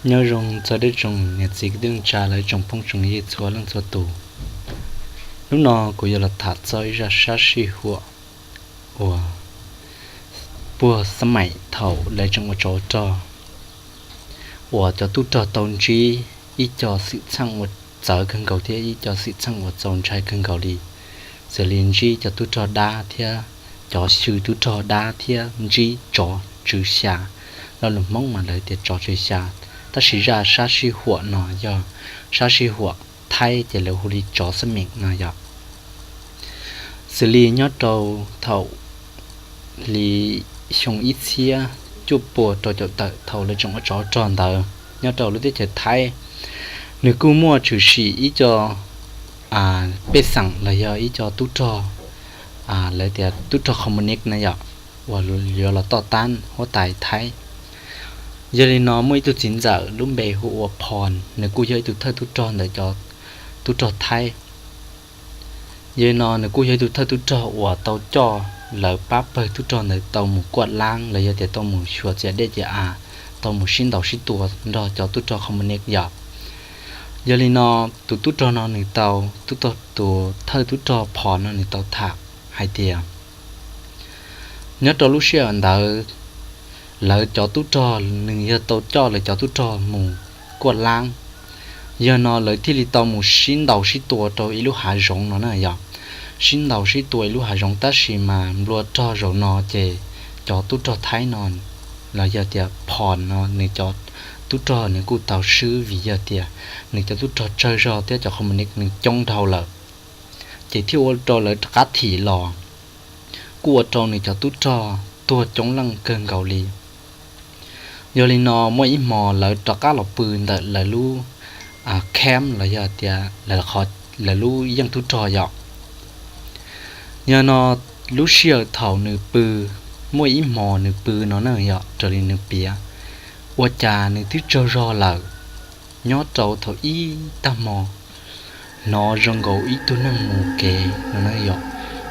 Nyob zoo txog deb tsoom niam txiv kwv tij neej tsa lawv tsoom phooj tsoom ywg txhua leej txhua tus. Hnub no kuv yuav los tham txog ib zaj sab sij huam uas puag xab maim thaum lawv tseem ua tsov rog, uas cov tub rog tau ntsib ib co xwm txheej uas txawv kawg nkaus thiab ib co xwm txheej uas txaus ntshai kawg nkaus li, xws li ntsib cov tub rog dab thiab cov xyw tub rog dab thiab ntsib tsov tswv xya. Lo lus Hmoob mas lawv tias tsov tswv xya, tab sis zaj sab sij huam no yog sab sij huam Thaib ces lawv hu li tsov xab meem no yog. Xws li nyob rau thaum li xyoo ib txhiab cuaj puas rau caum tawm thaum lawv tseem ua tsov rog ntawd nyob rau lub teb chaws Thaib, nws kuj muaj tshwm sim ib co pej xeem los yog ib co tub rog, lawv tias tub rog Communist na yom, uas yuav los toj tab huab tais Thaib. Yog li no muaj ib tug txiv ntxawm lub npe hu ua Phon, nws kuj yog ib tug thawj tub rog ntawm cov tub rog Thaib. Yog li no nws kuj yog ib tug thawj tub rog uas tau coj lawv pab pawg tub rog ntawd tau mus kuaj laab los yog tias tau mus xyuas txias dej txias av, tau mus sib ntaus sib tua nrog cov tub rog Communist yom. Yog li no tus tub rog no nws tau, tus thawj tub rog Phon no nws tau tham hais tias nyob rau lub sij hawm ntawd lawv cov tub rog, nws yog tau coj lawv cov tub rog mus kuaj laab. Yog no lawv thiaj li tau mus sib ntaus sib tua rau ib lub hav zoov no na yog, sib ntaus sib tua ib lub hav zoov tab sis mas nplua rog zaum no ces cov tub rog Thaib no los yog tias Phon no nws cov tub rog nws kuj tau swb vim yog tias nws cov tub rog tsawg zog thiab cov Communist nws coob dhau lawm, ces thiaj ua rau lawv rov qab thim los, kuj ua rau nws cov tub rog tuag coob leej kawg nkaus li. Yog li no muaj ib hmo lawv rov qab los pw ntawm lawv lub camp los yog tias lawv lub yeej tub rog yom. Yog no lub sij hawm thaum nws pw, muaj ib hmo nws pw no na yom, raws li nws piav, ua cas nws twb tsaug zog lawm, nyob rau thaum ib tag hmo hnov zoo nkaus ib tug neeg mus kev no na yom,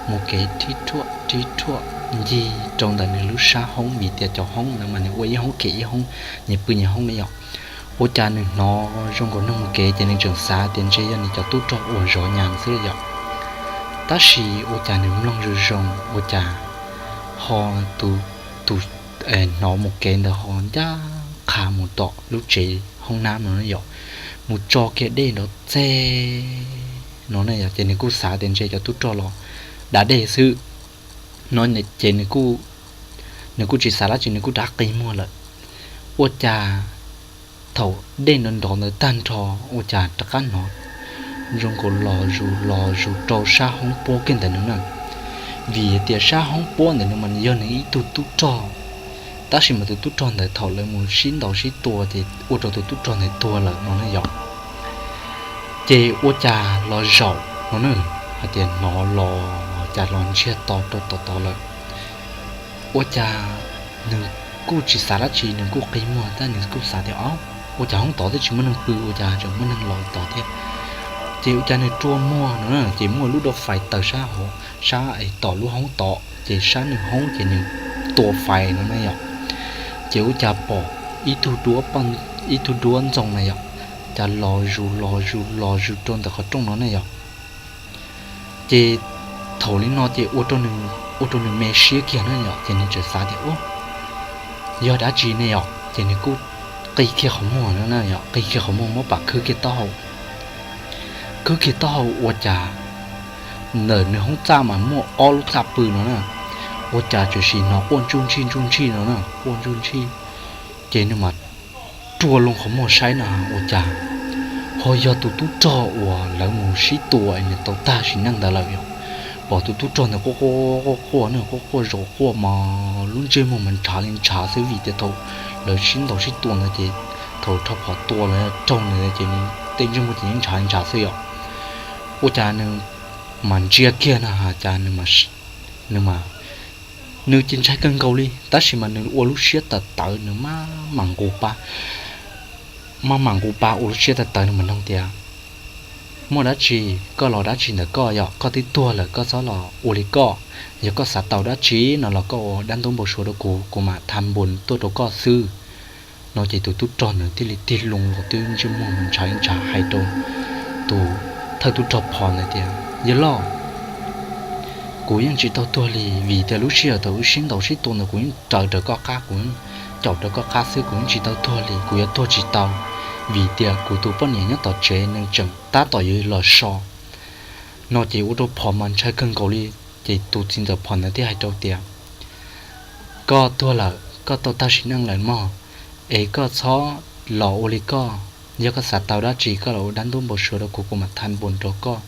mus kev rhib rhuaj rhib rhuaj ncig rau ntawm nws lub sab hoob vim tias cov hoob ntawd mas nws ua ib hoob kev ib hoob, nyias pw nyias hoob na yom. Ua cas nws hnov zoo nkaus neeg mus kev ces nws tseem xav tias ntshe yog nws cov tub rog uas zov nyas xwb yom. Tab sis ua cas nws mloog zoo zoo ua cas ho tus, tus hnov mus kev ntawd ho ncaj qha mus tom lub tsev hoob nab no na yom, mus tso kiag dej nrov txeg no na yom, ces nws kuj xav tias ntshe cov tub rog los da dej xwb no, ces nws kuj tsis xav dab tsi nws kuj rov qi muag lawm. Ua cas thaum dej nrov nrov ntawd tag nrho ua cas rov qab hnov zoo nkaus los zus los zus rau sab hoob puab kiag ntawm nws na. Vim tias sab hoob puab ntawm nws mas yog nws ib tug tub rog, tab sis mas tus tub rog ntawd thaum lawv mus sib ntaus sib tua ces ua rau tus tub rog ntawd tuag lawm no na yom. Ces ua cas los zaum no na, hais tias hnov los cas los ntsiag to rau tom tod lawm. Ua cas nws kuj tsis xav dab tsi nws kuj qi muag tab nws kuj xav tias o, ua cas hoob tod twb tsis muaj neeg pw ua cas tseem muaj neeg los tod thiab. Ces ua cas nws rua muag no na ces muaj lub dab fais taws sab hauv, sab tom lub hoob tod ces sab nws hoob ces nws tua fais no na yom. Ces ua cas pom ib tug duab, ib tug duab ntxoo na yom, cas los zus los zus los zus rau ntawm qhov rooj no na yom. Ces thaum li no ces ua rau nws me siab kiag na yom, ces nws txawm xav tias u, yog dab tsi ne yom, ces nws kuj qi kiag qhov muag no na yom, qi kiag qhov muag muab pam khwb kiag taub hau. Khwb kiag taub hau ua cas ntawm nws hoob txaj mas muaj ob lub txaj pw no na, ua cas txawm sim hnov quaj ntsuj ntsij ntsuj ntsij no na, quaj ntsuj ntsij. Ces nws mas rua loo qhov muag saib na ua cas ho yog tus tub rog uas lawv mus sib tua es nws tau tag sim neej ntawd lawm yom. Pom tus tub rog ntawd quaj quaj quaj quaj na, quaj quaj zaum quaj mas lub ntsej muag mas ntshav li ntshav xwb vim tias thaum lawv sib ntaus sib tua ntawd ces thaum rho phom tua los raug ntawd ces nws tej ntsej muag ces yeej ntshav li ntshav xwb yom. Ua cas nws mas ntsia kiag na cas nws, nws mas, nws ces ntshai kawg nkaus li tab sis mas nws ua lub siab tawv tawv nws maj mam nqus pa, maj mam nqus pa ua lub siab tawv tawv nws mas nug tias muaj dab tsi, koj los dab tsi ntawm koj yom, koj twb tuag lawm koj txhob los ua li koj. Yog koj xav tau dab tsi no los koj ua dab ntub npau suav rau kuv, kuv mam tha npus tuaj rau koj xwb. No ces tus tub rog ntawd thiaj li tig loo los twb ntsej muag mas ntshav ntshav hais rau tus thawj tub rog phom ntawd tias, Yawg loj, kuv yeej tsis tau tuag li, vim tias lub sij hawm thaum wb sib ntaus sib tua ntawd kuv yeej raws rau koj qab, kuv yeej caum rau koj qab xwb, kuv yeej tsis tau tuag li, kuv yuav tuag tsis tau, vim tias kuv tus poj niam nyob tom tsev nws tseem tab tom yuav los so. No ces ua rau phom mas ntshai kawg nkaus li. Ces tus txiv ntxawm phom ntawd thiaj hais rau tias, Koj tuag lawm, koj tau tag sim neej lawm mog, es koj txhob los ua li koj. Yog koj xav tau dab tsi koj los ua dab ntub npau suav rau kuv, kuv mam tha npua rau koj.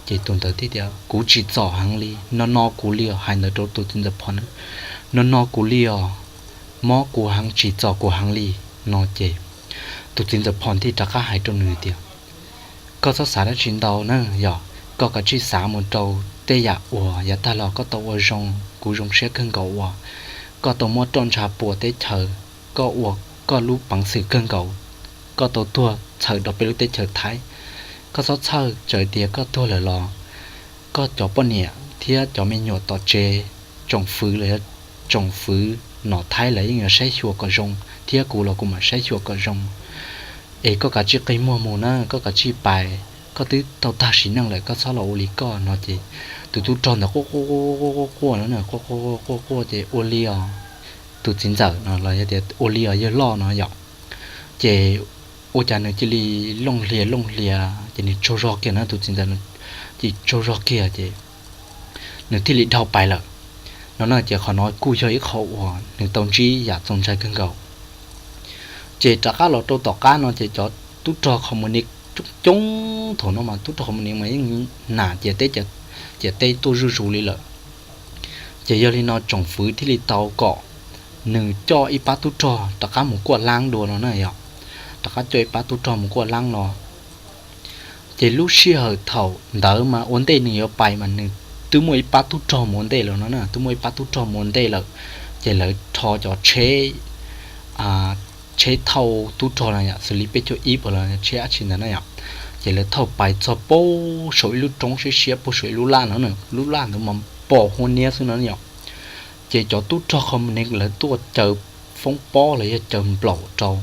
Ces tus ntawd thiaj tias, Kuv tsim txom heev li, no no kuv li os, hais ntawd rau tus txiv ntxawm phom na, No no kuv li os, mob kuv heev, tsim txom kuv heev li. No ces tus txiv ntxawm phom thiaj rov qab hais rau nws tias, Koj txhob xav dab tsi ntau na, yog koj kav tsij xav mus rau tej yam uas yav tag los koj tau ua zoo, kuv zoo siab kawg nkaus uas koj tau muab roj ntsha puas teb chaws, koj ua koj lub peev xwm kawg nkaus, koj tau tuag txhawm rau peb lub teb chaws Thaib. Koj txhob txhawj, txawm tias koj tuag lawm los koj cov poj niam thiab cov me nyuam tom tsev, tsoom fwv los yog tsoom fwv nom Thaib lawv yeej yuav saib xyuas kom zoo, thiab kuv los kuv mam saib xyuas kom zoo. Es koj kav tsij qi muag mus na, koj kav tsij pais, koj twb tau tag sim neej lawm, koj txhob los ua li koj. No ces tus tub rog ntawd quaj quaj quaj quaj no, quaj quaj quaj quaj ces, Ua li os tus txiv ntxawm no los yog tias, Ua li os yawg loj no yom. Ces ua cas nws cia li looj hlias looj hlias ces nws tsaug zog kiag na, tus txiv ntxawm ces tsaug zog kiag ces nws thiaj li dhau pais lawm. No na ces qhov no kuj yog ib qho uas nws tau ntsib yam txaus ntshai kawg nkaus. Ces rov qab los rau tom qab no ces cov tub rog Communist coob coob, thaum no mas tub rog Communist mas yeej nam ciam teb ciam teb tuaj zuj zus li lawm. Ces yog li no tsoom fwv thiaj li tau kom nws coj ib pab tub rog rov qab mus kuaj laab dua no na yog, rov qab coj ib pab tub rog mus kuaj laab no. Ces lub sij hawm thaum ntawd mas ua ntej nws yuav pais mas nws twb muaj ib pab tub rog mus ua ntej lawm no na, twb muaj ib pab tub rog mus ua ntej lawm. Ces lawv rho cov tsheb tsheb thauj tub rog no yom, xws li peb caug ib los tsheb dab tsi ntawd na yom. Ces lawv thauj pais txog puag saum ib lub roob siab siab puag saum ib lub laj no, lub laj ntawd mas pom huab niab xwb no yom. Ces cov tub rog Communist lawv tuaj caw foob pob los yog caw nplaum rau.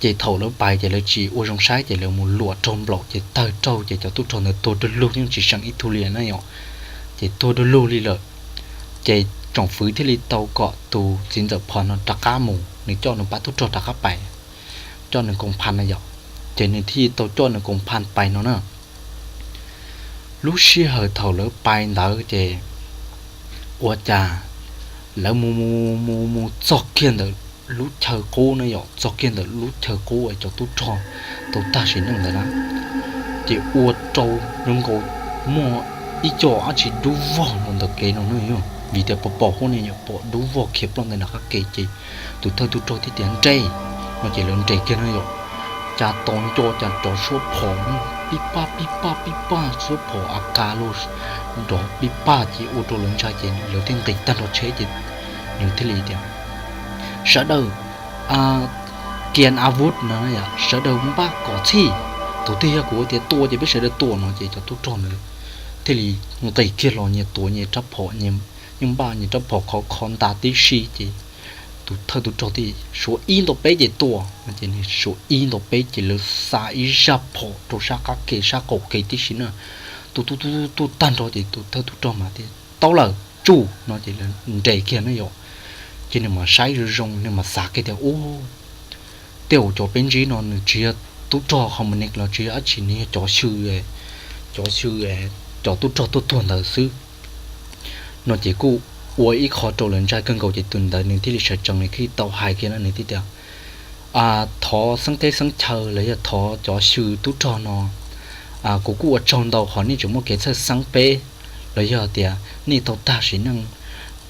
Ces thaum lawv pais ces lawv tsis ua zoo saib ces lawv mus luam raug nplaum ces tawg raug ces cov tub rog ntawd tuag dua lug yeej tsis seem ib tug li na yom. Ces tuag dua lug li lawm. Ces tsoom fwv thiaj li tau kom tus txiv ntxawm Phom no rov qab mus, nws coj nws pab tub rog rov qab pais, coj nws koom pha na yom. Ces nws thiaj li tau coj nws koom pha pais no na. Lub sij hawm thaum lawv pais ntawd ces ua cas lawv mus mus mus mus txog kiag ntawm lub chaw qub na yom, txog kiag ntawm lub chaw qub uas cov tub rog tau tag sim neej ntawd na, ces ua rau zoo nkaus muaj ib co dab tsi dub vog los ntawm kev no na yom, vim tias pom pom huab niab yom, pom dub vog khiav ploj ntawm nram qab ke ces tus thawj tub rog thiaj tias nres, no ces lawv nres kiag no yom, cas tos nco cas cov suab phom pib paj pib paj pib paj, suab phom A K los nrov pib paj ces ua rau lawv ntshai ces lawv thiaj nqis tag nrho tsheb ces nws thiaj li tias sawv daws kiag a vub no, sawv daws npaj kom txhij, thaum twg yog kuv tias tua ces peb sawv daws tua no ces cov tub rog ntawd thiaj li nqis kiag los nyias tuav nyias rab phom, yeej npaj nyias rab phom khov kho nta tib si ces tus thawj tub rog thiaj suav ib nto peb ces tua, ces nws suav ib nto peb ces lawv xa ib zaj phom rau sab qab ke sab qaum ke tib si na, tu tu tu tu tag nrho ces tus thawj tub rog mas tias tau lawm tsuj no ces lawv nres kiag na yom, ces nws mam saib zoo zoo nws mam xav kiag tias ub, tej uas cov peb ntsib no nws tsis yog tub rog Communist los tsis yog dab tsi, nws yog cov xyw, cov xyw, cov tub rog tuaj tuag ntawd xwb. No ces kuj ua ib qho rau lawv ntshai kawg nkaus ces tus ntawd nws thiaj li sawv tsees nws thiaj li tau hais kiag na, nws thiaj tias thov xeeb teb xeeb chaw los yog thov cov xyw tub rog no, kuv kuj ua tsaug ntau qhov nej tseem muaj kev txhawj xeeb peb los yog tias nej tau tag sim neej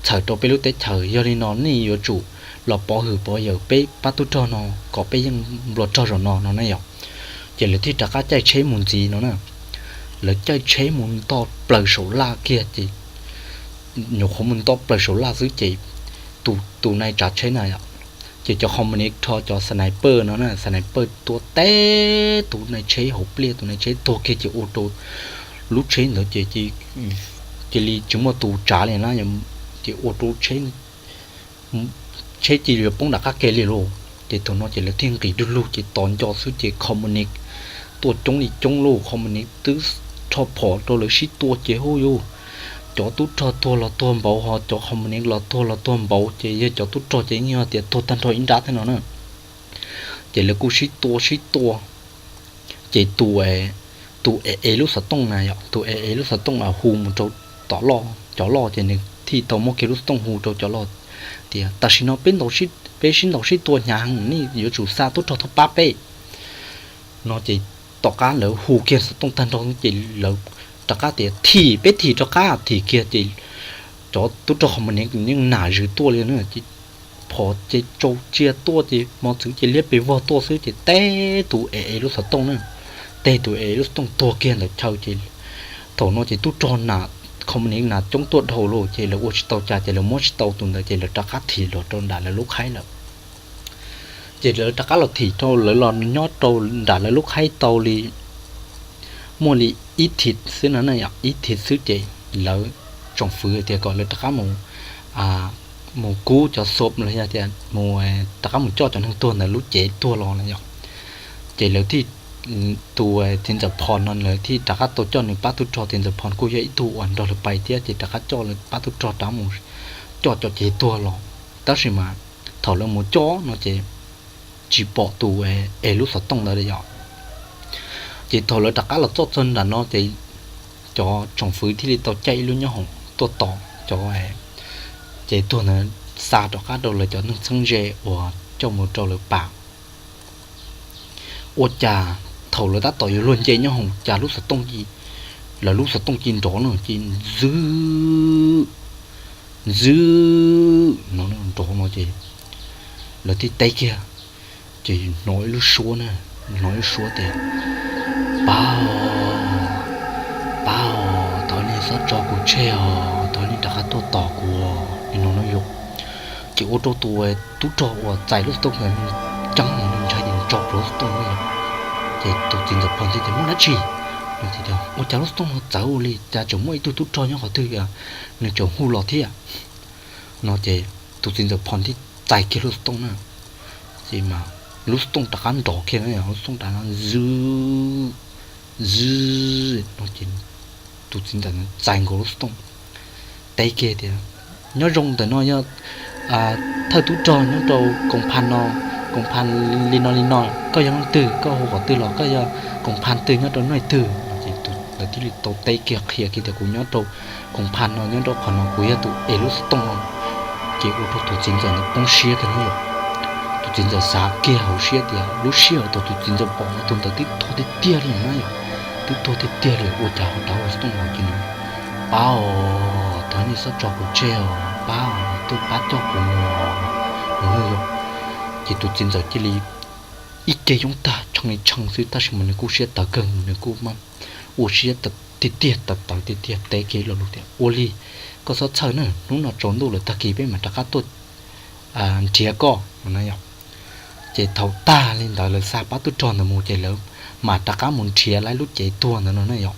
txhawm rau peb lub teb chaws, yog li no nej yuav tsum los pov hwm pov yawm peb pab tub rog no kom peb yeej nplua rog zaum no no na yom. Ces lawv thiaj rov qab caij tsheb mus ntxiv no na. Lawv caij tsheb mus nto plaws saum laj kiag ces nyuam qhuav mus nto plaws saum laj xwb ces tus nai tsav tsheb na yom, ces cov Communist rho cov sniper no na, sniper tua teb tus nai tsheb hauv pliaj, tus nai tsheb tuag kiag ces ua rau lub tsheb ntawd ces cia li tsis muaj tus tsav li na, ces ua rau tsheb cia li yuav poob nram qab ke li lauj. Ces thaum no ces lawv thiaj nqis du lug ces tos nco xwb ces Khoos Mus Nis tuaj coob li coob lauj, Khoos Mus Nis twb rho phom rau lawv sib tua ces hu yus, cov tub rog tuag los tuag npaum ho cov Khoos Mus Nis los tuag los tuag npaum ces yog cov tub rog ces yeej yog tias tuag tag nrho ib nrab thiab no na. Ces lawv kuj sib tua sib tua, ces tus tus es es lub xov tooj na yom, tus es es lub xov tooj hu mus rau tom loj, cov loj ces nws thiaj tau muab kiag lub xov tooj hu rau cov loj tias tam sim no peb sib ntaus sib tua hnyav heev, nej yuav tsum xa tub rog tuaj pab peb no ces tom qab lawv hu kiag xov tooj tag nrho ces lawv rov qab tias thim, peb thim rov qab, thim kiag ces cov tub rog Khoos Mus Nis yeej nam zwm tuaj li na, phom ces tsau tsiaj tuaj ces mos txwv ces liab pes vog tuaj xwb ces teb tus es es lub xov tooj na, teb tus es es lub xov tooj tuag kiag ntawm chaw ces thaum no ces tub rog Khoos Mus Nis nas coob tuaj dhau lawm ces lawv ua tsis tau cas ces lawv muab tsis tau tus ntawd ces lawv rov qab thim los rau nram lawv lub khaib lawm. Ces lawv rov qab los thim rau lawv los nyob rau nram lawv lub khaib tau li muaj li ib thim xwb no na yom, ib thim xwb ces lawv tsoom fwv tias kom lawv rov qab mus, mus kub cov xom los yog tias mus, rov qab mus coj cov neeg tuag ntawd lub cev tuag los na yom. Ces lawv thiaj, tus txiv ntxawm Phos no lawv thiaj rov qab tau coj nws pab tub rog, txiv ntxawm Phos kuj yog ib tug uas nrog lawv pais thiab ces rov qab coj lawv pab tub rog rov mus coj cov cev tuag los. Tab sis mas thaum lawv mus coj no ces tsis pom tus es lub xov tooj ntawd li yom. Ces thaum lawv rov qab los txog nram no ces cov tsoom fwv thiaj li tau caij ib lub nyoob hoom tuaj tos cov cev tuag ntawd xa rov qab rau lawv cov neeg txheeb ze uas coj mus rau lawv pam. Ua cas thaum lawv tab tom yuav luag nce nyoob hoom cas lub xov tooj, lawv lub xov tooj ci nrov no ces ntxwb, ntxwb no nrov no ces lawv thiaj teb kiag, ces hnov ib lub suab na, hnov ib lub suab tias pab os, pab os, thov nej txhob tso kuv tseg os, thov nej rov qab tuaj tos kuv os no no yom. Ces ua rau tus tub rog uas txais lub xov tooj ntawd nws ceeb nws ntshai ces nws tso plhuav lub xov tooj no yom. Ces tus txiv ntxawm Phos thiaj tias muaj dab tsi no, ua cas lub xov tooj no txawv ua li cas tseem muaj ib tug tub rog nyob qhov twg nws tseem hu los thiab no ces tus txiv ntxawm Phos thiaj txais kiag lub xov tooj na. Ces mas lub xov tooj rov qab nrov kiag, lub xov tooj rov qab ntxwb, ntxwb no ces tus txiv ntxawm txais nkaus lub xov tooj teb kiag tias nyob zoo, ntawm no yog thawj tub rog nyob rau koom pha no, koom pha li no li no, koj yog leej twg, koj hu qhov twg los koj yog koom pha twg nyob rau nuj twg no ces tus ntawd thiaj li tau teb kiag qhia kiag tias kuv nyob rau koom pha no, nyob rau qhov no, kuv yog tus es lub xov tooj no. Ces ua rau tus txiv ntxawm ntawd poob siab kiag no yom. Tus txiv ntxawm xav kiag hauv siab tias lub sij hawm thaum tus txiv ntxawm pom no tus ntawd twb tuag tiag tiag li na yom, twb tuag tiag tiag li ua cas ho rov hu xov tooj los ces nws pab os, thov nej txhob tso kuv tseg os, pab os, tuaj pab coj kuv mus no yom. Ces tus txiv ntxawm cia li ib ce yoob tag tshee li tshee xwb tab sis mas nws kuj siab tawv kawg, nws kuj ua siab tiag tiag tawv tawv tiag tiag teb kiag lo lus tias ua li, koj txhob txhawj na, hnub no tsaus ntuj lawm tag kis peb mam rov qab tuaj nrhiav koj no yom. Ces thaum tag li ntawd lawv xa pab tub rog ntawd mus ces lawv mam rov qab mus nrhiav lawv lub cev tuag ntawd no na yom.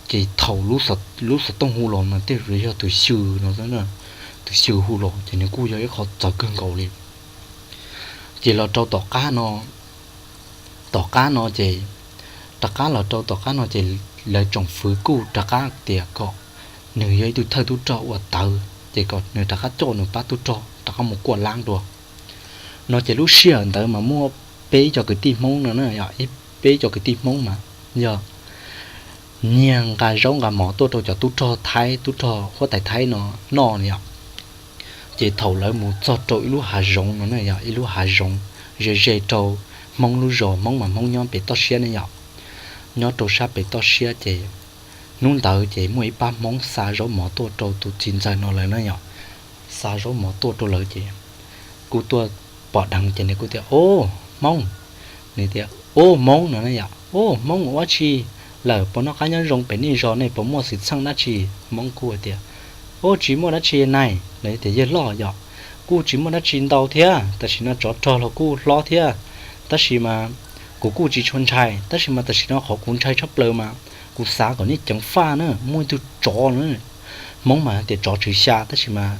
Ces thaum lub xov tooj hu los no tej zaum yog tus xyw no, tus xyw hu los ces nws kuj yog ib qho txawv kawg nkaus li. Ces los rau tom qab no, tom qab no ces rov qab los rau tom qab no ces lawv tsoom fwv kuj rov qab tias kom nws yog ib tug thawj tub rog ua tawv ces kom nws rov qab coj nws pab tub rog rov qab mus kuaj lab dua no ces lub sij hawm ntawd mas muaj peb cov kwv tij Hmoob no na, peb cov kwv tij Hmoob mas yog nyiag nqa zaub nqa mov tuaj rau cov tub rog Thaib, tub rog huab tais Thaib no noj yom. Ces thaum lawv mus txog rau ib lub hav zoov no na yom, ib lub hav zoov ze ze rau Hmoob lub zos, Hmoob mas Hmoob nyob pem toj siab ne yom, nyob rau sab pem toj siab ces hnub ntawd ces muaj ib pab Hmoob xa zaub mov tuaj rau tus txiv ntxawm no lawm na yom. Xa zaub mov tuaj rau lawv ces kuj tuaj pom dheev ces nws kuj tias, Ob, Hmoob! Nws tias, Ob, Hmoob! No na yom, Ob, Hmoob ua dab tsi lawm? Puas noj qab nyob zoo pem nej zos? Nej puas muaj xwm txheej dab tsi? Hmoob kuj tias, Ob, tsis muaj dab tsi nais. Lawv tias, Yawg loj yom, kuj tsis muaj dab tsi ntau thiab, tam sim no tsov rog los kuj hlob thiab, tab sis mas kuv kuj tsis tshua ntshai, tab sis mas tam sim no qhov kuv ntshai tshaj plaws mas kuv xav kom nej ceev faj na, muaj ib tug tsov na. Hmoob mas tias tsov tswv xya tab sis mas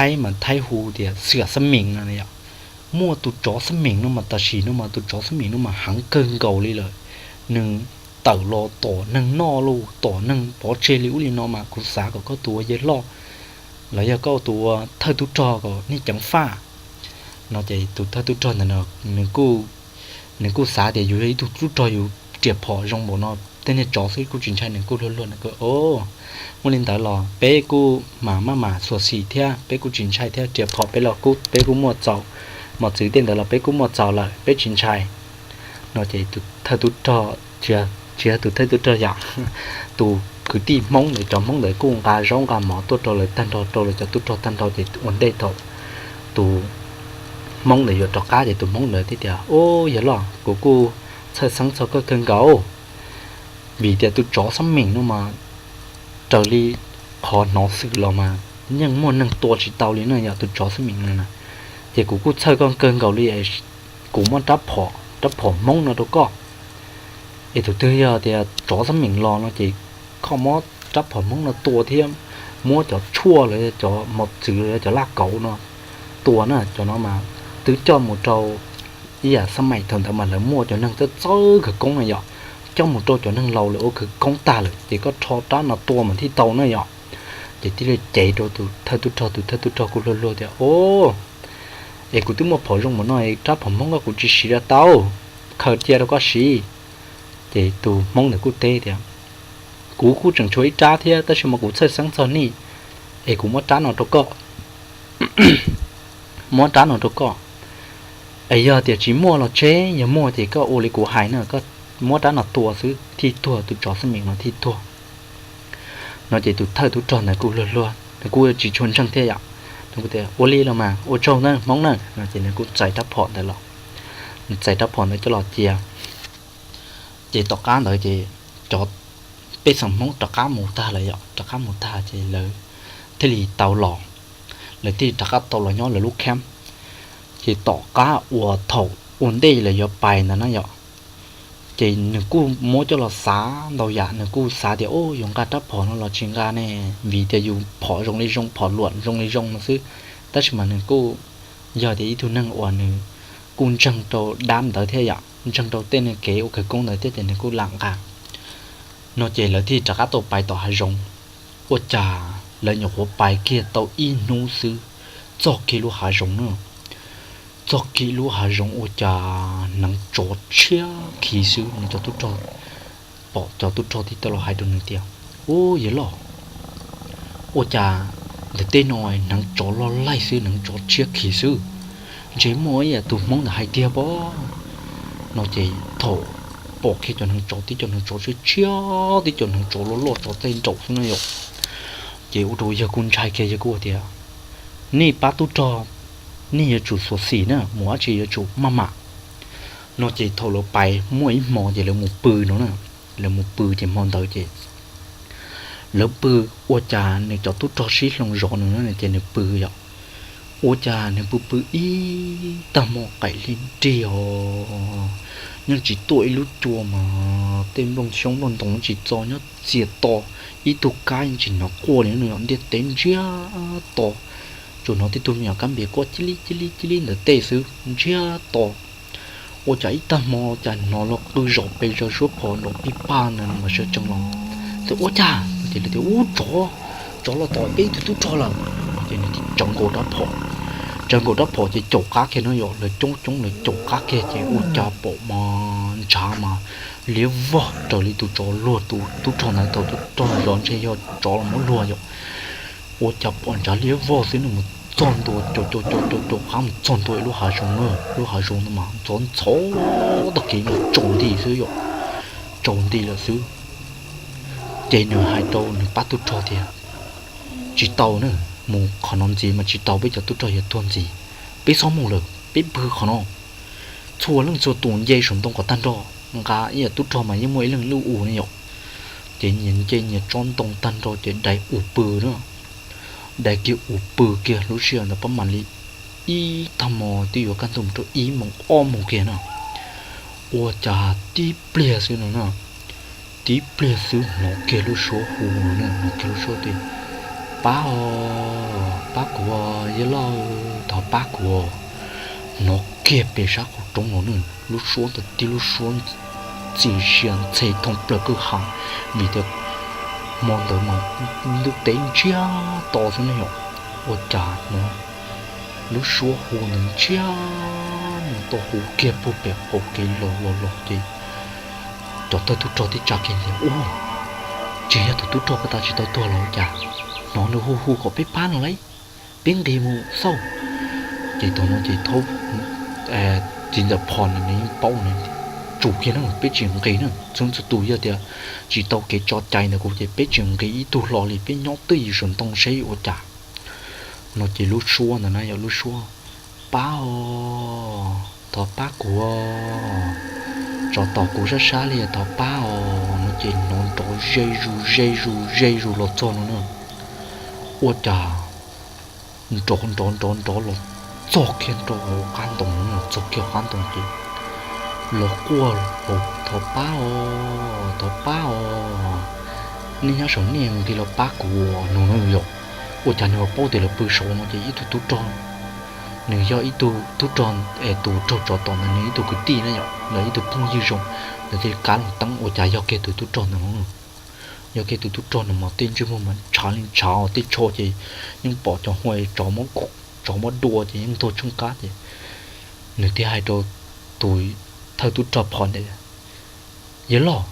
Thaib mas Thaib hu tias xwm xab meem no yom. Muaj tus tsov xab meem no mas tam sim no mas tus tsov xab meem no mas heev kawg nkaus li lawm. Nws tawm los tom neeg noj los tom neeg pov tseg li ub li no mas kuv xav kom koj tus ua yawg loj los yog koj tus ua thawj tub rog kom nej ceev faj. No ces tus thawj tub rog ntawd nws kuj xav tias yus yog ib tug tub rog yus riam phom zoo npaum no tej niag tsov xwb kuj tsis ntshai, nws kuj luag luag nws kuj o, muaj li ntawd los peb kuj mam maj mam xuas xim thiab peb kuj tsis ntshai thiab, riam phom peb los kuj peb kuj muaj txaus, mos txwv tej ntawd los peb kuj muaj txaus lawm peb tsis ntshai. No ces tus thawj tub rog, tsis yog tus thawj tub rog yom, tus kwv tij Hmoob ntawd, cov Hmoob ntawd kuj nqa zaub nqa mov tuaj rau lawv tag nrho, rau lawv cov tub rog tag nrho ces ua ntej thaum tus Hmoob ntawd yuav rov qab ces tus Hmoob ntawd thiaj tias o, yawg loj, kuv kuj txhawj xeeb txog koj kawg nkaus, vim tias tus tsov xab meem no mas raws li qhov hnov xwm los mas yeej muaj neeg tua tsis tau li no yom, tus tsov xab meem no na. Ces kuv kuj txhawj koj kawg nkaus li, kuv muab rab phom, rab phom Hmoob no rau koj. Es tus twg yog tias tsov xab meem los no ces koj muab rab phom Hmoob no tua thiab muab cov tshuaj los yog cov mos txwv los yog cov laj kauv no tua na, cov no mas twb coj mus rau ib yam xab maim thaum ntawd mas lawv muaj cov neeg txawj txawj khawv koob na yom, coj mus rau cov neeg laus lawv ua khawv koob tag lawm ces koj rho rab no tua mas thiaj tau na yom. Ces thiaj li cev rau tus thawj tub rog, tus thawj tub rog kuj luag luag tias o, es kuv twb muaj phom zoo mus no, rab phom Hmoob ko kuv tsis siv rau tau, khaws cia rau koj siv. Ces tus Hmoob ntawd kuj teb tias kuv kuj tseem tshuav ib rab thiab tab sis mas kuv txhawj xeeb txog nej, es kuv muab rab no rau koj, muab rab no rau koj. Es yog tias tsis muaj los tseb, yog muaj ces koj ua li kuv hais na, koj muab rab no tua xwb thiaj tuag, tus tsov xab meem no thiaj tuag. No ces tus thawj tub rog ntawd kuj luag luag, nws kuj tsis tshua ntseeg thiab yom, nws kuj tias ua li los mas ua tsaug na Hmoob na. No ces nws kuj txais rab phom ntawd los, nws txais rab phom ntawd coj los cia. Ces tom qab ntawd ces cov pej xeem Hmoob rov qab mus tag lawm yom, rov qab mus tag ces lawv thiaj li tau los, lawv thiaj li rov qab tau los nyob lawv lub camp. Ces tom qab uas thaum ua ntej lawv yuav pais ntawd na yom, ces nws kuj muab coj los xav ntau yam, nws kuj xav tias o, yus nqa rab phom no los tsis nqa ne, vim tias yus phom zoo li zoo, phom luam zoo li zoo no xwb. Tab sis mas nws kuj yog tias ib tug neeg uas nws kuj ntseeg rau dab ntawd thiab yom, ntseeg rau tej neeg kev ua khawv koob ntawd thiab ces nws kuj lam nqa. No ces lawv thiaj rov qab tau pais tom hav zoov. Ua cas lawv nyuam qhuav pais kiag tau ib hnub xwb, txog kiag lub hav zoov na, txog kiag lub hav zoov ua cas hneev tsov tshiab khiv xwb. Nws cov tub rog, pom cov tub rog thiaj tau los hais rau nws tias u, yawg loj, ua cas ntawm tej no hneev tsov loj laij xwb, hneev tsov tshiab khiv xwb, ntshe muaj ib yam tus Hmoob ntawd hais tiag pob. No ces thaum pom kiag cov hneev tsov, tib cov hneev tsov tshiab tshiab, tib cov hneev tsov loj loj tsov tej nraum xwb na yom, ces ua rau yawg kuj ntshai kiag, yawg kuj tias nej pab tub rog, nej yuav tsum xuas xim na, mus dab tsi yuav tsum maj mam. No ces thaum lawv pais muaj ib hmo ces lawv mus pw no na, lawv mus pw ces hmo ntawd ces lawv pw, ua cas nws cov tub rog sib hloov zov nws no ces nws pw yom. Ua cas nws pw pw ib tag hmo qaim hli nrig os, yeej tsis tuaj ib lub cua mas tej nplooj xyoob nplooj ntoos tsis txo, nyob txias to, ib tug kab yeej tsis hnov quaj li no yom, ntiaj teb ntsiag to, tsuas hnov tej tug me nyuam kab npias quaj cia li cia li cia li ntawm tej xwb, ntsiag to. Ua cas ib tag hmo cas hnov los qw zom pes zom suab phom nrov pij paj ntawd mas sawv tsees los, ces ua cas ces lawv tias ub, tsov, tsov los tom peb ib tug tub rog lawm. Ces nws tsawv nkaus rab phom, tsawv nkaus rab phom ces caum qab kiag no yom, lawv coob coob lawv caum qab kiag ces ua cas pom mas ntshav mas liab vog raws li tus tsov luag tus tub rog ntawd thaum tub rog zov ntshe yog tsov los muab luag yom. Ua cas pom ntshav liab vog xwb nws mus txog ntua, caum caum caum caum qab mus txog ntua ib lub hav zoov na, lub hav zoov ntawd mas ntxhov ntxhov tag kev mas tsaus nti xwb yom, tsaus nti lawm xwb. Ces nws hais rau nws pab tub rog tias tsis tau na, mus qhov no ntxiv mas tsis tau, peb cov tub rog yuav tuag ntxiv, peb txhob mus lawm, peb pw qhov no. Txhua leej txhua tus nce saum ntoo kom tag nrho, nqa ib yam tub rog mas yeej muaj ib leeg lub u ne yom. Ces nyias nce nyias tsob ntoo tag nrho ces dai u pw na, dai kiag u pw kiag lub sij hawm ntawd pab mam li ib tag hmo twb yuav kaj ntug mus rau ib moos ob moos kiag na. Ua cas tib pliag xwb no na, tib pliag xwb hnov kiag lub suab hu no na, hnov kiag lub suab tias Pab os, pab kuv, yawg loj, thov pab kuv. Hnov kiag pem sab qaum roob no ne, lub suab ntawd tib lub suab ntxim sia ntxhe thoob plaws kwj ha, vim tias hmo ntawd mas ntuj teb ntsiag to xwb ne yom. Ua cas hnov lub suab hu ntawd ntsiag mus tau hu kiag puag pem qaum kev los los los ces cov thawj tub rog tib tsa kiag tias, Ua, tsis yog tus tub rog ko tas tsis tau tuag los cas? Hnov nws hu hu kom peb pab no lauj, peb nqis mus xauj. Ces thaum no ces thaub txiv ntxawm Phom nws yeej paub na, tsum kiag na, peb tsis nqis na, txhua txhua tus yog tias tsis tau kev tso cai ntawm kuv ces peb tsis nqis ib tug hlo li, peb nyob twj ywm saum ntoo seb ua cas. No ces lub suab ntawd na yog lub suab, Pab os, thov pab kuv, tsov tom kuv sab sab li, thov pab os. No ces hnov nrov ze zus ze zus ze zus los txog no na. Ua cas nrov nrov nrov nrov los txog kiag rau hauv qab ntoo, los txog kiag qab ntoo ces los quaj, Thov pab os, thov pab os, nej nyob saum nej nqis los pab kuv no na yom. Ua cas nws ho paub tias lawv pw saud no ces ib tug tub rog, nws yog ib tug tub rog es tus raug tsov tom ntawd nws ib tug kwv tij na yom, lawv ib tug phooj ywg zoo, lawv thiaj li kab los teeb ua cas yog kiag tus tub rog ntawd no. Yog kiag tus tub rog no mas tej ntsej muag mas ntshav li ntshav, tej tsho ces yeej pom cov hua tsov muab dua ces yeej tuag tsheej qab ces nws thiaj hais rau tus thawj tub rog Phom ntawd, Yawg loj,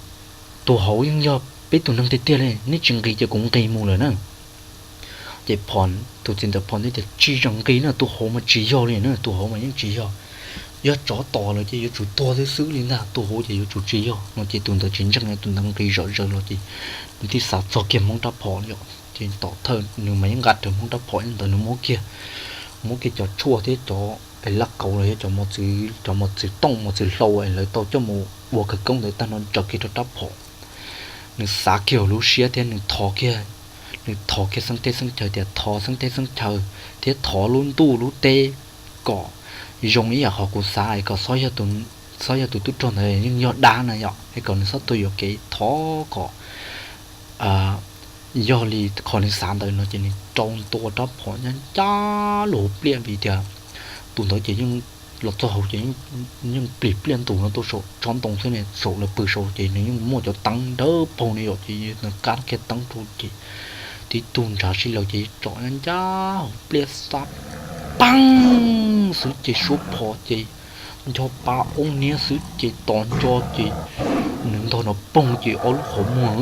tus hauv yeej yog peb tus neeg tiag tiag li, neb tsis nqis ces kuv nqis mus lawm na. Ces Phom, tus txiv ntxawm Phom ntawd tias, Tsis txhob nqis na, tus hauv mas tsis yog li na, tus hauv mas yeej tsis yog. Yog tsov tom lawm ces yuav tsum tuag xwb xwb li ntag, tus hauv ces yuav tsum tsis yog no. Ces tus ntawd tsis ntseeg, tus ntawd nqis zom zaws los ces nws thiaj xav txog kiag Hmoob rab phom yom. Ces tom thawj nws mas yeej nqa rawv Hmoob rab phom ntawd, nws muab kiag, muab kiag cov tshuaj thiab cov laj kaus los yog cov mos txwv, cov mos txwv tooj mos txwv hlau es lawv tau coj mus ua khawv koob ntawd tag no ntsaws kiag rau rab phom. Nws xav kiag hauv lub siab thiab nws thov kiag, nws thov kiag xeeb teb xeeb chaw tias thov xeeb teb xeeb chaw thiab thov lub ntuj lub teb kom zoo ib yam qhov kuv xav es kom xob yog tus tub rog ntawd yeej yog dab na yom, es kom nws xob tuag yuam kev, thov kom yog li qhov nws xav ntawd no ces nws rau ntua rab phom ncaj ncaj los pliaj vim tias tus ntawd ces yeej los txog hauv ces yeej plig pliaj ntus no tuaj saum tsob ntoo xwb ne, saum lawv pw saud ces nws yeej muaj cov teeb dawb paug ne yom, ces nws kab kiag teeb rau ces tib tug ntshav sib law ces tsom ncaj ncaj hauv pliaj xab paag xwb ces suab phom ces ncho pa oob niab xwb ces tos nco ces nws ntog nrov poog ces ob lub qhov muag,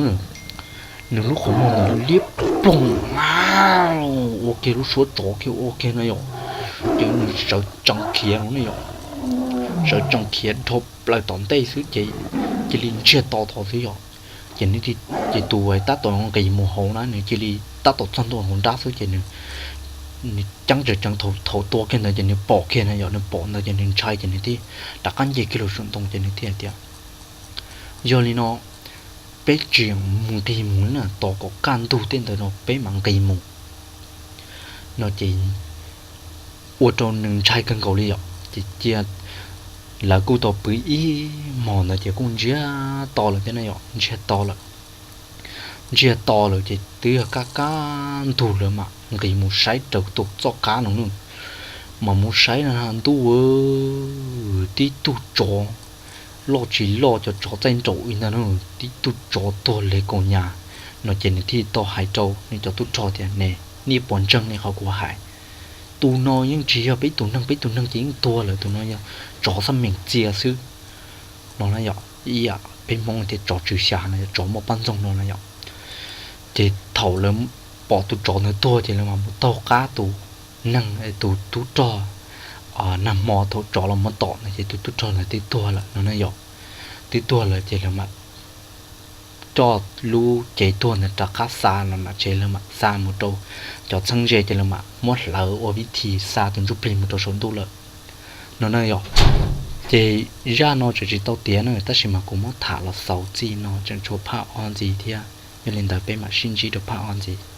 nws lub qhov muag ntawd liab ploog, ua kiag lub suab tsov kiag ua kiag na yom, ces nws sawv tsees khiav no ne yom, sawv tsees khiav dhau plaws tom ntej xwb ces cia li ntsiag to tod xwb yom. Ces nws, ces tus tab tom nqis mus hauv na nws cia li tab tom txog ntua hauv nrab xwb ces nws ceeb tsees thaum tua kiag ntawd ces nws pom kiag na yom, nws pom ntawd ces nws ntshai ces nws thiaj rov qab nce kiag los saum ntoo ces nws thiaj tias, Yog li no peb tsis nqis mus na, tos kom kaj ntug tej ntawd no peb mam nqis mus no ces ua rau nws ntshai kawg nkaus li yom. Ces cia lawv kuj tau pw ib hmos ntawd ces kuj ntsiag to lawm thiab na yom, ntsiag to lawm. Ntsiag to lawm ces twb yog kaj kaj ntug lawv mam nqis mus saib raws tus txoj qab no na. Mas mus saib na ntuj, tib tug tsov loj tsis loj, cov tsov txaij nraum ib ntag na, tib tug tsov tuag leg kaus nyas no ces nws thiaj tau hais rau nws cov tub rog tias, Ne, nej puas ntseeg li qhov kuv hais? Tus no yeej tsis yog peb tus neeg, peb tus neeg ces yeej tuag lawm, tus no yog tsov xab meem txia xwb no na yom. Ib yam peb Hmoob tias tsov tswv xya no, tsov muaj poj ntxoog no na yom. Ces thaum lawv pom tus tsov ntawd tuag ces lawv mam mus taug qab tus neeg, tus tub rog, nag hmo thaum tsov los muab tom no ces tus tub rog ntawd twb tuag lawm no na yom. Twb tuag lawm ces lawv mam coj lub cev tuag ntawd rov qab xa los mam tsev, lawv mam xa mus rau cov txheeb ze ces lawv mam muab hlawv ua vib thi xa tus ntsuj plig mus rau saum ntuj lawm no na yom. Ces zaj no tseem tsis tau tiav na, tab sis mas kuv muab tham los xaus txij no tseem tshuav phaj ob ntxiv thiab. Yog li ntawd peb mam sib ntsib rau phaj ob ntxiv.